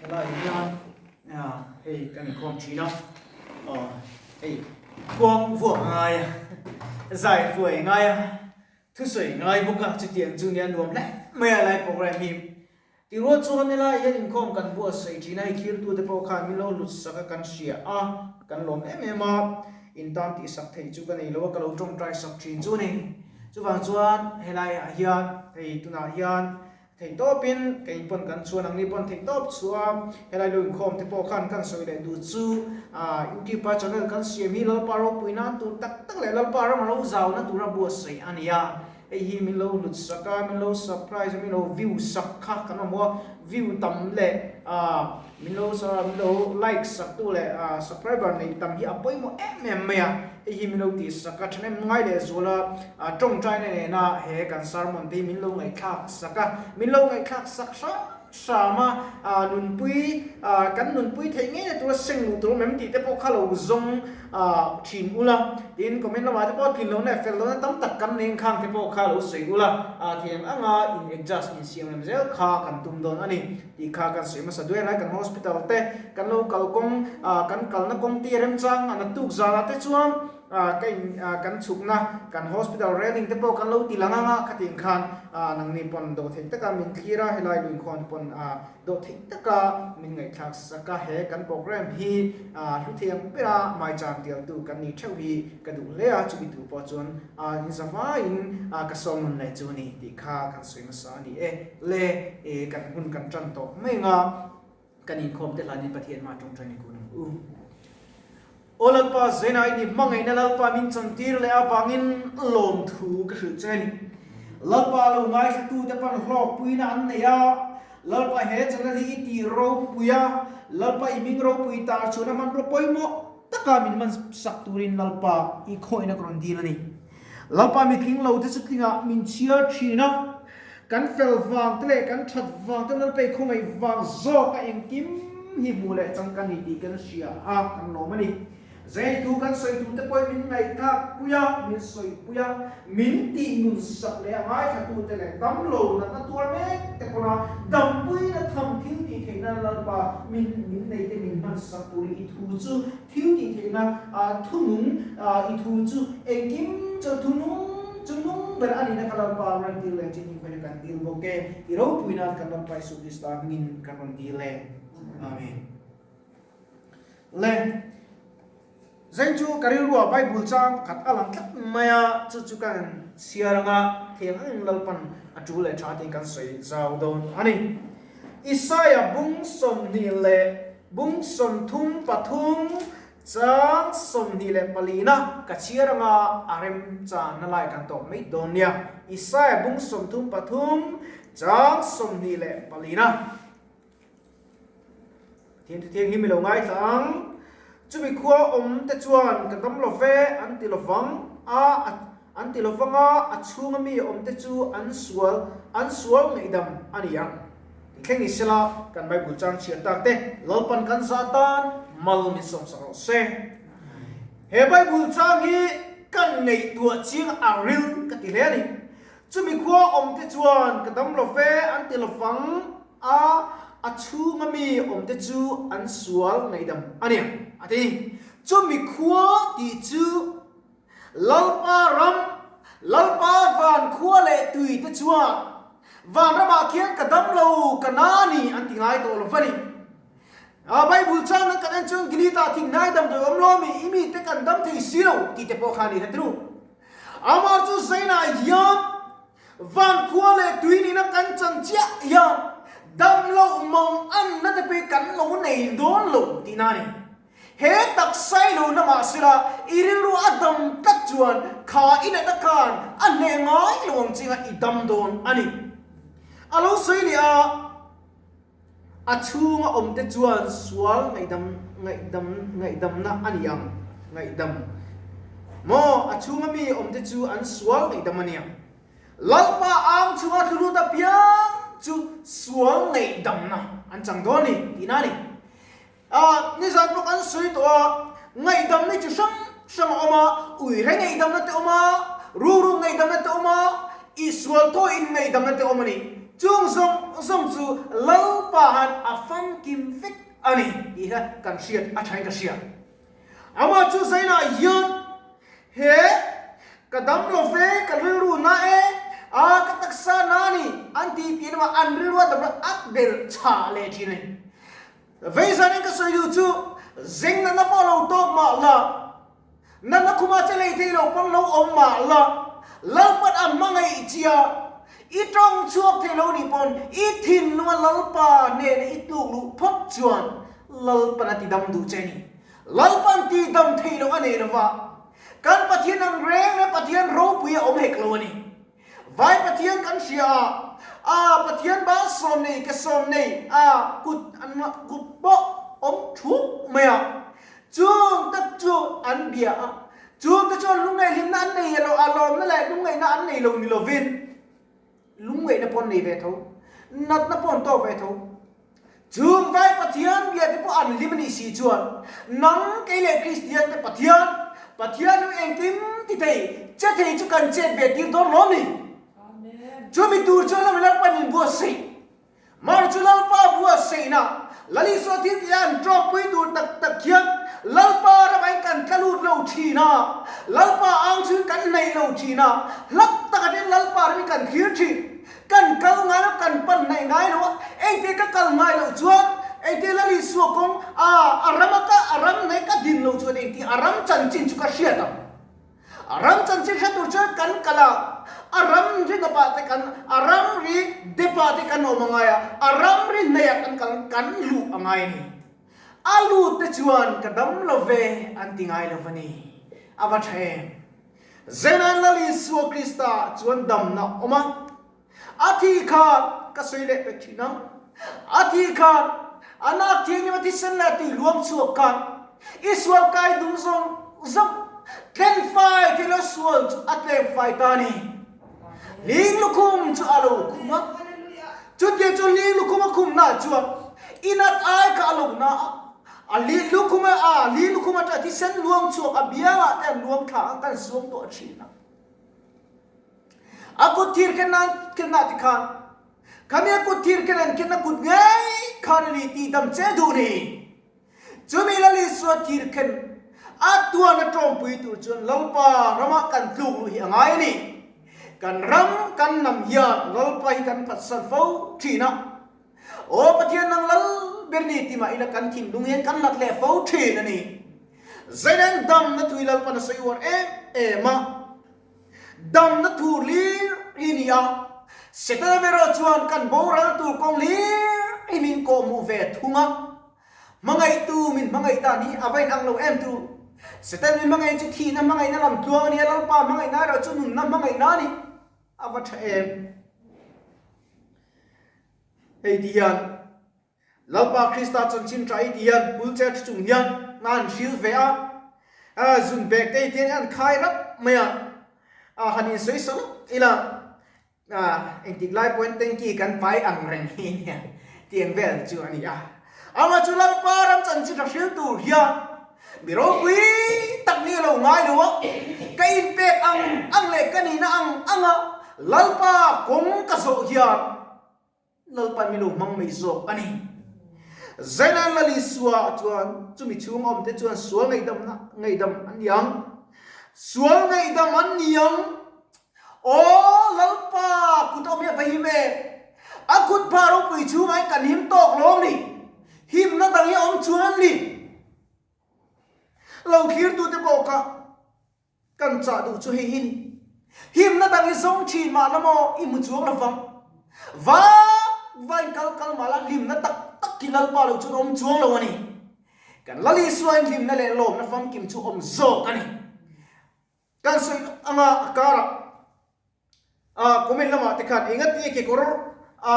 Helai hian hei kan inkhawm thin a, aw hei khuang vuak a ngai a, zai vuai a ngai a, thusawi ngai bawk a, chutiang chu nia nuam hle mai a lai program hi. Tirual chuan helai hian inkhawm kan buatsaih thin a, hei thirtute pawh khan min lo hlut sak a kan hria a, kan lawm em em a, in tan tihsak theih chu ka nei lo a, ka lo tawngtai sak thin chu a ni. Chuvang chuan helaiah hian hei tunah hian Theihtawpin kei pawn kan chuan ang ni pawn theihtawp chu a, helai lo inkhawm te pawh khan kan sawi leh duh chu YouTube a channel kan siam hi Lalpa ropui nan tur tak tak leh Lalpa ram ro zau na tura buatsaih a ni a, hei hi min lo hlut sak a, min lo surprise a, min lo view sak kha kan awm a, view tam leh min lo min lo like sak tu leh subscriber neih tam hi a pawimawh em em mai a. Hei hi min lo tih sak a, ṭhahnem ngai leh zual a, ṭawngṭaina nena he kan sermon te hi min lo ngaihthlak sak a, min lo ngaihthlak sak hram hram a, nunpui, kan nunpui theih ngei na tura seng luh tur awm em tih te pawh kha lo zawng ṭhin ula, tin comment lamah te pawh tlin lohna leh fel lohna tam tak kan nei khang te pawh kha lo sawi ula, thiang anga in adjust insiam rem zel kha kan tum dawn a ni. Tih kha kan sawi hmasa duai lai kan hospital te kan lo kal kawng kan kalna kawng te remchang a naktuk zanah te chuan ka in kan chhukna kan hospital railing te pawh kan lo ti lang ang a khatin khan nangni pawn dawh theih taka min thlir a helai luinkhawn pawn dawh theih taka min ngaihthlak sak a he kan program hi hlu thei ang bera maicham tialtu kan ni theuh hi ka duh hle a chumi tur pawh chuan in zavaiin ka sawm nawn leh chu a ni tih kha kan sawi hmasa a ni e. Le e kan hun kan tan tawh mai anga kan inkhawm te hlanin Pathian hma tawngtai ni kun ang u. Aw Lalpa Zaina i ni hmangaihna Lalpa min chantir leh avangin lawmthu ka hrilh che a ni. Lalpa lo ngaithlatu te pawn hlawkpuina an nei a, Lalpa he channel hi i ti ropui a, Lalpa i hming ropui tar chhuahna hmanrua pawimawh taka min man sak turin Lalpa i khawihna ka rawn dil a ni. Lalpa mitling lo te chu tlingah min chhiar thin a, kan fel vang te leh kan that vang te Lalpa i khawngaih vang zawk a engkim hi hmuh leh chang ka ni tih kan hria a, kan lawm a ni. Zaitu kan sawi tur te pawhin min ngaihthlak pui a, min sawi pui a, min tih nun sak leh a ngaithla te leh dam lo natna tuar mek te pawna dampuina tham thil tih theihna Lalpa min min nei te min hman sak turin i thu chu Thil tih theihna thunung i thu chu engkim chu thunung chu nung ber a nihna kha Lalpa rawn dil leh chin inkhawina kan dil bawk e. I ropui nan kan Lalpa Isu Krista hmingin kan rawn dil e. Amen. Le Zain chu ka rilruah Bible chang pakhat a lang tlat mai a, chu chu kan chhiar anga thiang angin Lalpan a tul leh tha tiin kan sawi zau dawn a ni. Isaiah bung 20 leh bung 33 chang 24 na ka chhiar anga a remchanna lai kan tawp mai dawn nia. Isaiah bung 33 chang 24 na. Pathian thu thianghlim i lo ngaithla ang. Chumi khua awm te chuan ka dam lo ve an ti lovang a, an ti lovang a, a chhunga mi awm te chu an sual, an sual ngaihdam a ni ang. Ti thleng ni sela, kan Bible chang chhiar tak te Lalpan kan zah tan mal min sawmsak rawh se. He Bible chang hi kan ngaihtuah chiang a ril ka ti hle a ni. Chumi khua awm te chuan ka dam lo ve an ti lovang a, a chhunga mi awm te chu an sual ngaihdam a ni ang, a ti. Chumi khua tih chu Lalpa ram, Lalpa van khua leh tui te chuan vanramah khian ka dam lo, ka na a ni an ti ngai tawh lo va ni. A Bible chang nan kan en chuan Gilead-ah thinghnai damdawi awm lo mi, i mite kan dam thei si lo tih te pawh kha a ni hret ru. Amah chu Zainah hian van khua leh tui nihna kan chan chiah hian dam loh mang anna te pawh hi kan lo nei dawn lo tihna a ni. He taksai lo na mah sela i rilru a dam tlat chuan kha i natna khan a hneh ngai lo ang chinga i dam dawn a ni. A lo sawi leh a. A chhunga awmte chuan sual ngaihdam ngaihdam ngaihdamna a ni ang, ngaihdam maw? A chhunga mi awmte chu an sual ngaihdam a ni ang. Lalpa ang chhunga thlulut apiang chu sual ngaihdamna an chang dawn a ni tihna a ni. A, nizan pawh kan sawi tawh a, ngaihdamna chi hrang hrang a awm a, uire ngaihdamna te awm a, ruru ngaihdamna te awm a, i sual thaw in ngaihdamna te awm a ni. Chung zawng zawng chu Lalpa han a famkim. famkim vek a ni tih kha kan hriat a thain ka hria. Amah chu zainah hian he ka dam lo ve, ka rilru na e, a ka taksa na a ni an tih piah lamah an rilru a damna a belh chhah leh thin a ni. Vei zanin ka sawi duh chu zeng natna pawh lo tawk mah la, natna khuma che lei thei lo pawn lo awm mah la, Lalpan a hmangaih chia i tawng chhuak thei lo nih pawn i thinlunga Lalpa hnena i tluk luh phawt chuan Lalpan a tidam duh che a ni. Lalpan tidam thei loh a nei lova, kan Pathian ang reng reng Pathian ropui a awm hek lo a ni. Vai Pathian kan hria a, a Pathian bal sawm nei ke sawm nei a kut an kut pawh awm thup mai a, chung tak chu an bia a, chung te chuan lungngaihhlimna an nei lo a, lawmna leh lungngaihna an nei lo ni lovin lungngaihna pawh an nei ve tho, natna pawh an tawk ve tho. Chung vai Pathian bia te pawh an hlim a nih si chuan nang kei leh Kristian te Pathian, Pathian hu engkim ti thei, che thei chu kan chet ve tir dawn lawm ni? Chumi tur chuan lawmi Lalpa min buatsaih. Mar chu Lalpa buatsaihna, Lal Isua thil tih a an tawkpui tur tak tak hian Lalpa ramah in kan tla lut lo thin a, Lalpa ang chu kan hnaih lo thin a, hlap tak aṭangin Lalpa ram hi kan thlir thin. Kan kal ngai lo, kan pan hnaih ngai lo a, engte ka kal ngai loh chuan, engte Lal Isua kawng a a ram a ka a ram hnaih ka din loh chuan engti a ram chanchin chu ka hriat ang. A ram chanchin hre tur chuan kan kal a, a ram ri depah te kan a ram ri depah te kan awm a ngai a, a ram ri hnaihah kan kal kan luh a ngai a ni. A lut te chuan ka dam lo ve an ti ngai lo va ni. A va tha em? Zenan Lal Isua Krista chuan damna a awm a, a thi khan ka sawi leh pek thin ang. A thi khan a nak thianghlim a thisen leh a tui luang chhuak khan i sual kai dum zawng zawng tlen fai thil a sual chu a tlem fai ta a ni. Hling lukhum chu a lo khum a, chutiang chu hling lukhum a khumna chuan i nat ai kha a lo na a. A li lukhum a, a li lukhum atanga thisen luang chhuak a biangah te an luang thla a, kan suam tawh thin a. A kut thir khen nan khen nah ti khan, khami a kut thir khen an khen na kut ngei khan a ni tih dam che duh ni. Chumi Lal Isua thir khen a tuan a tawngpui tur chuan Lalpa ramah kan tluk luh hi a ngai a ni. Kan ram kan hnam hian Lalpa hi kan phatsan fo thin a. Aw Pathian nang lal ber ni ti mah ila kan thinlung hian kan lat leh fo thin a ni. Zainen damna thui Lalpan a sawi uar em em a, damna thu hlir hi ni a, Setana erawh chuan kan boral tur kawng hlir hi min kawhhmuh ve thung a. Hmangaihtu min hmangaih dan hi a va inang lo em tu. Setan min hmangaih chu thihna hmangaihna lam tluang a ni a, Lalpa hmangaihna erawh chu nunna hmangaihna a ni. A va tha em. Hei ti hian Lalpa Krista chanchin tha i ti hian wheelchair thi chung hian hna an hril ve a, zun bag te hi an khai rap mai a, han insawi sa lawk ila engtik lai pawhin tanky kan pai ang reng hi nia tiang vel chu a ni a. Amah chu Lalpa ram chanchin tha hril tur hian mi ropui tak ni a lo ngai lo a, ka inpek ang ang leh ka nihna ang ang a Lalpa kawng ka zawh hian Lalpa min lo hmang mai zawk a ni. Zainan Lal Isua chuan chumi chhung awmte chuan sual ngaihdamna ngaihdam an ni ang. Sual ngaihdam an ni ang. Aw Lalpa kut awm hi a va him e. A kut pha ropui chhungah hian kan him tawk lawm ni. Himna dang hi a awm chuan an ni. Lo thlirtute pawh kha Kan chah duh chu hei hi ni. Himna dang i zawng thin mah la maw i hmu chuang lo vang. Vak vain kal kal mah la hlimna tak tak hi Lalpa lo chuan awm chuang lo a ni. Kan Lal Isuain hlimna leh lawmna famkim chu awm zawk a ni. Kan sawi lawk anga a karah a comment lamah te khan engatinge kekawr a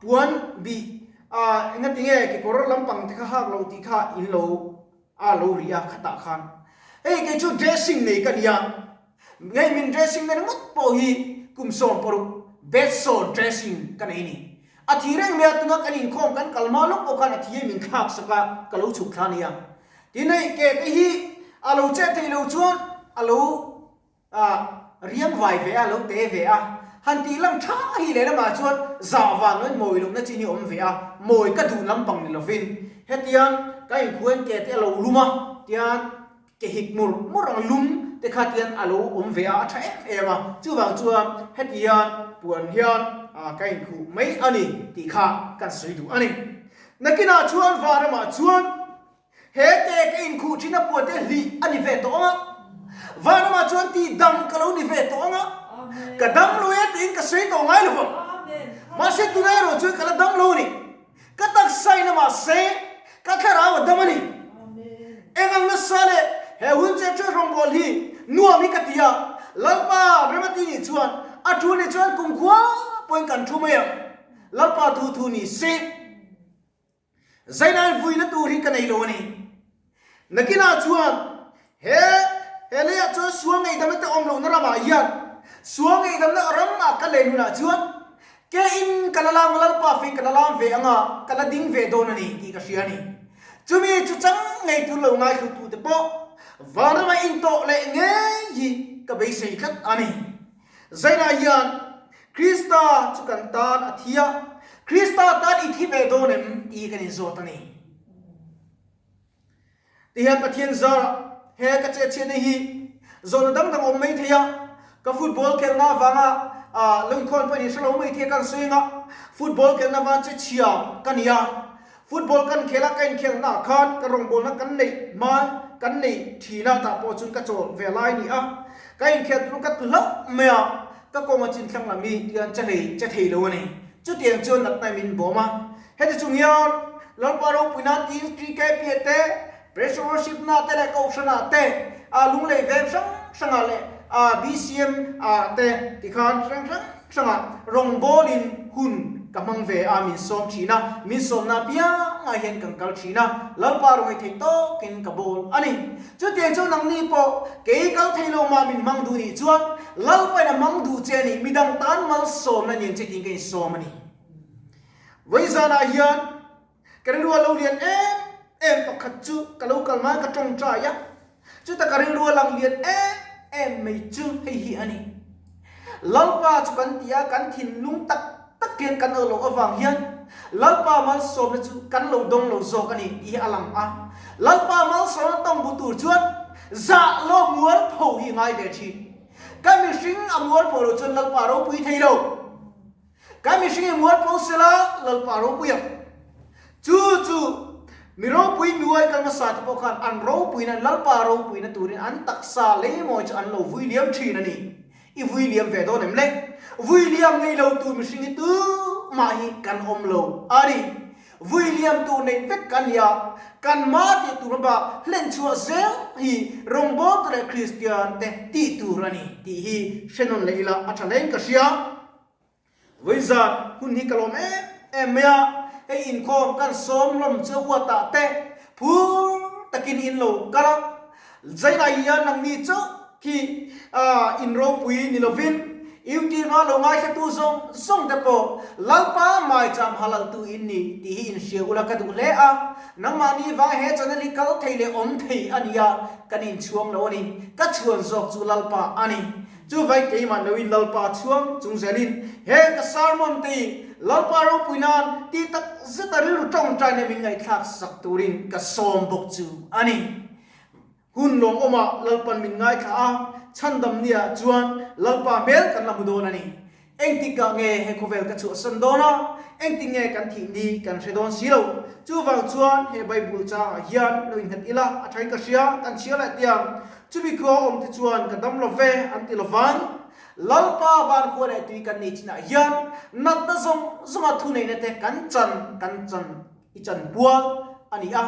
puan bih a engatinge kekawr lampang te kha hak lo tih kha in lo a lo ri a khatah khan hei kei chu dressing nei ka nia hei min dressing na ringawt pawh hi kum 16 bedsore dressing ka nei ni a thi reng mai a tuna kan inkhawm kan kal hma lawk pawh khan a thi hi min thlak sak a ka lo chhuk thla nia tin hei ke te hi a lo chet thei lo chuan a lo A riang vai ve a, lo te ve a. Han tih lang tha hi lehlamah chuan zah van loin mawi lohna chin hi awm ve a, mawi ka duh lampang ni lovin hetiang ka inkhuh hian ke te a lo lum a, tian ke hik mur mur ang lum te kha tian a lo awm ve a, a tha em em a, chuvang chuan hetiang puan hian ka inkhuh mai a ni tih kha kan sawi duh a ni. Nakinah chuan vanramah chuan He ke ka inkhuh thin a puate hlih a ni ve tawh ang a, vanramah chuan tih dam ka lo ni ve tawh ang a, ka dam lo e tiin ka sawi tawh ngai lo vang. Mahse tunah erawh chuan ka la dam lo a ni. Ka taksa in a mahse ka thlarau a dam a ni. Eng ang nasa leh he hun che ṭha rawngbâwl hi nuam hi ka ti a, Lalpa remati nih chuan a ṭul nih chuan kumkhua pawhin kan ṭhu mai ang. Lalpa thu thu ni se. Zainai vuina tur hi ka nei lo a ni. Nakinah chuan he he leiah chuan sual ngeihdamna te awm lohna ramah hian sual ngeihdamna ramah ka len hunah chuan ke in ka la lam Lalpa fei ka la lam ve anga ka la ding ve dawn a ni tih ka hria a ni. Chumi chu chang ngei tur lo ngaithlu tute pawh vanrama intawh leh ngei hi ka beisei tlat a ni. Zainah hian Krista chu kan tan a thi a, Krista tan i thi ve dawn em tih kan inzawt a ni. Tihian Pathian zarah he ka chetchhiatna hi zawhna dang dang awm mai thei a, ka football khelhna avanga lo inkhawn pawhin hre lo mai thei a kan sawi anga football khelhna avanga chechhia ka ni a, Football kan khel a, ka inkhelhna ah khan ka rawngbawlna kan neih hma kan neih thin a, tah pawh chuan ka chawl ve lai a ni a. Ka inkhelh tur ka tu hlauh mai a, ka kawng a chin thlang lam hi tihian che hlei che thei lo a ni. Chutiang chuan natna min bawm a. Heti chung hian Lalpa ropuina tiin TKP ah te, Pressure Worship na te leh Kohhran ah te, Lunglei veng hrang hrang ah leh BCM ah te tikhan hrang hrang hrang ah rawngbawlin hun ka hmang ve a, min sawm thin a, min sawmna apiangah hian kan kal thin a, Lalpa rawngi theih tawkin ka bawl a ni. Chutiang chu nangni pawh kei kal thei lo mah min hmang duh nih chuan Lalpain a hmang duh che a ni, midang tan malsawmna nen che tiin ka insawm a ni. Vawi zanah hian Ka rilru a lo lian em em pakhat chu ka lo kal mai ka tawngtai a, chuta ka rilru a lang lian em em mai chu hei hi a ni. Lalpa chu kan ti a, kan thinlung tak tak hian kan awh loh avang hian Lalpa malsawmna chu kan lo dawng lo zawk a ni tih hi a lang a. Lalpa malsawmna tawng bu tur chuan zah lo mualpho hi ngai ve thin. Ka mihring a mualpho loh chuan Lalpa ropui thei lo. Kan mihring i mualpho sela Lalpa ropui ang. Chu chu mi ropui nuai kal hmasa te pawh khan an ropuina Lalpa ropuina turin an taksa leimawi chu an lo vui liam thin a ni. I vui liam ve dawn em le? Vui liam nei lo tur mihring hi tumah hi kan awm lo a ni. Vui liam tur nei vek kan ni a, kan mah tih tur hmaba hlen chhuah zel hi rawngbawltu leh Kristian te tih tur a ni tih hi hre nawn leh ila a tha hlein ka hria. Vawi zat hun hi ka lawm em em mai a, hei inkhawm kan sawm hlawm chu uatah te phur takin in lo kal a, Zainah hian nangni chauh khi in ropui ni lovin Utirma lo ngaithlatu zawng zawng te pawh Lalpa maicham halaltu in ni tih hi in hria ula ka duh hle a, nangmahni vang he channel hi kal thei leh awm thei a nia kan inchhuang lo a ni, ka chhuan zawk chu Lalpa a ni. Chuvai keimah loin Lalpa chhuang chung zelin he ka sermon te hi Lalpa ropui nan tih tak zeta rilru tawngtai leh min ngaihthlak sak turin ka sawm bawk chu a ni. Hun lawng awmah Lalpan min ngaithla a, chhandam nia chuan Lalpa hmel kan la hmu dawn a ni. Engtikah nge he khawvel ka chhuahsan dawn a, engtik nge kan thih ni kan hre dawn si lo. Chuvang chuan he Bible changah hian lo innghat ila a thain ka hria, kan chhiar leh tiang. Chumi khua awm te chuan ka dam lo ve an ti lovang. Lalpa van khua leh tui kan nei chinah hian natna zawng zawnga thuneihna te kan chan kan chan i chan pual a ni a.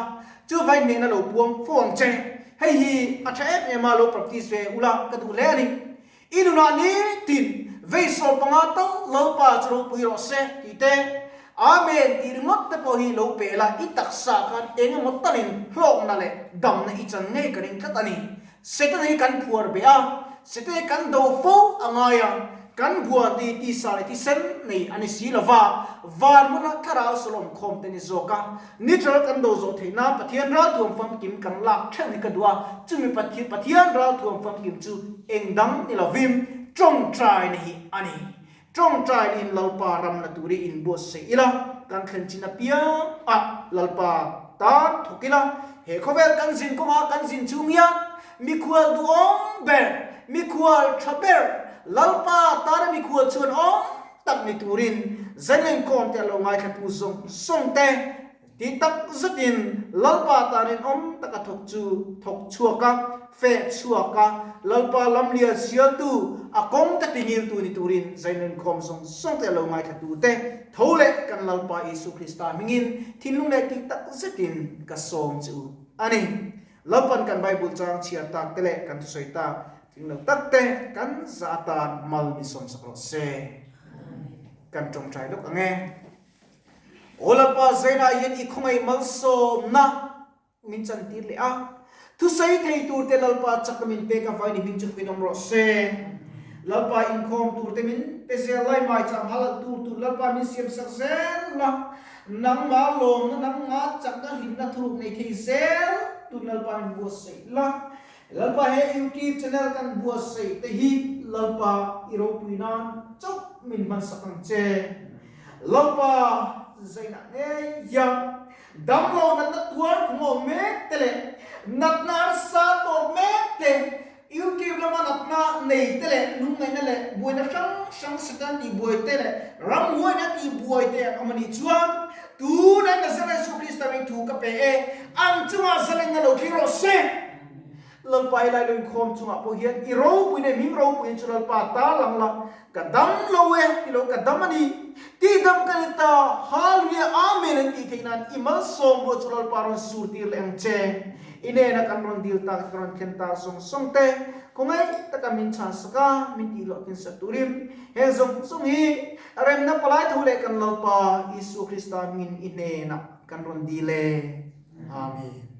Chuvai hnehna lo puang fo ang che. Hei hi a tha em em a lo practice ve ula ka duh hle a ni. I nunah nitin vei 15 tal Lalpa chu ropui rawh se tih te, Amen tih ringawt te pawh hi lo pe la, i taksa khan eng emaw talin hlawkna leh damna i chan ngei ka ring tlat a ni. Setana hi kan phuar beh a, Setana hi kan do fo a ngai a, kan buan te hi tisa leh thisen nei a ni si lova, van hmuna thlarau sawlawm khawm te ni zawk a. Nitral kan do zawh theih nan Pathian ralthuam famkim kan lak theuh hi ka duh a, chumi Pathian ralthuam famkim chu eng dang ni lovin tawngtaina hi a ni. Tawngtai in Lalpa ram la tur i inbuatsaih ila, kan thlen chin apiang ah Lalpa tan thawk ila, he khawvel kan zin kawngah kan zin chung hian mikhual duhawm ber, mikhual tha ber, Lalpa tana mikhual chuan awm tak ni turin Zainlengkawm te a lo ngaithlatu zawng zawng te Ti tak zetin Lalpa tan rinawm taka thawk chu thawk chhuak a, feh chhuak a, Lalpa lamlian sialtu, a kawng te tingiltu ni turin zainunkhawm zawng zawng te a lo ngaithlatu te tho leh kan Lalpa Isu Krista hmingin thinlung leh ti tak zetin ka sawm che u a ni. Lalpan kan Bible chang chhiar tak te leh kan thusawi tak tling lo tak te kan za atan mal min sawmsak rawh se. Kan tawngtai lawk ang e. Aw Lalpa, zainah hian i khawngaih malsawmna min chantir leh a. Thusawi thei turte Lalpa chakna min pek avangin i hming chu fuin awm rawh se. Lalpa inkhawm turte min pe zel lai maicham halal tur tur Lalpa min siamsak zel la. Nangmah lawmna nangmah chakna hlimna thuruk nei thei zel tur Lalpa min buatsaih la. Lalpa he YouTube channel kan buatsaih te hi Lalpa i ropui nan chauh min hmansak ang che. Lalpa zainah ngei hian damlo natna tuar khum awm mek te leh natna arsa tawp mek te, YouTube lama natna nei te leh lungngaihna leh buaina hrang hrang Satan tihbuai te leh ramhuaina tihbuai te an awm a nih chuan tunah Nazareth Isu Krista min thu ka pe e, an chungah zalenna lo thlir rawh se. Lalpa i lai lo inkhawm chungah pawh hian i ropui nei hming ropui chu Lalpa ta lang la, ka dam lo e ti lo ka dam a ni, tih dam ka ni ta, Hallelujah Amen an tih theih nan i malsawm ruah chu Lalpa rawn sur tir leh ang che. I nena kan rawn dil tak ka rawn thlen ta zawng zawng te, khawngaih taka min chhan sak a, min tih hlawh thin sak turin heng zawng zawng hi remna palai tho leh kan Lalpa Isua Krista hmingin i hnenah kan rawn dil e. Amen.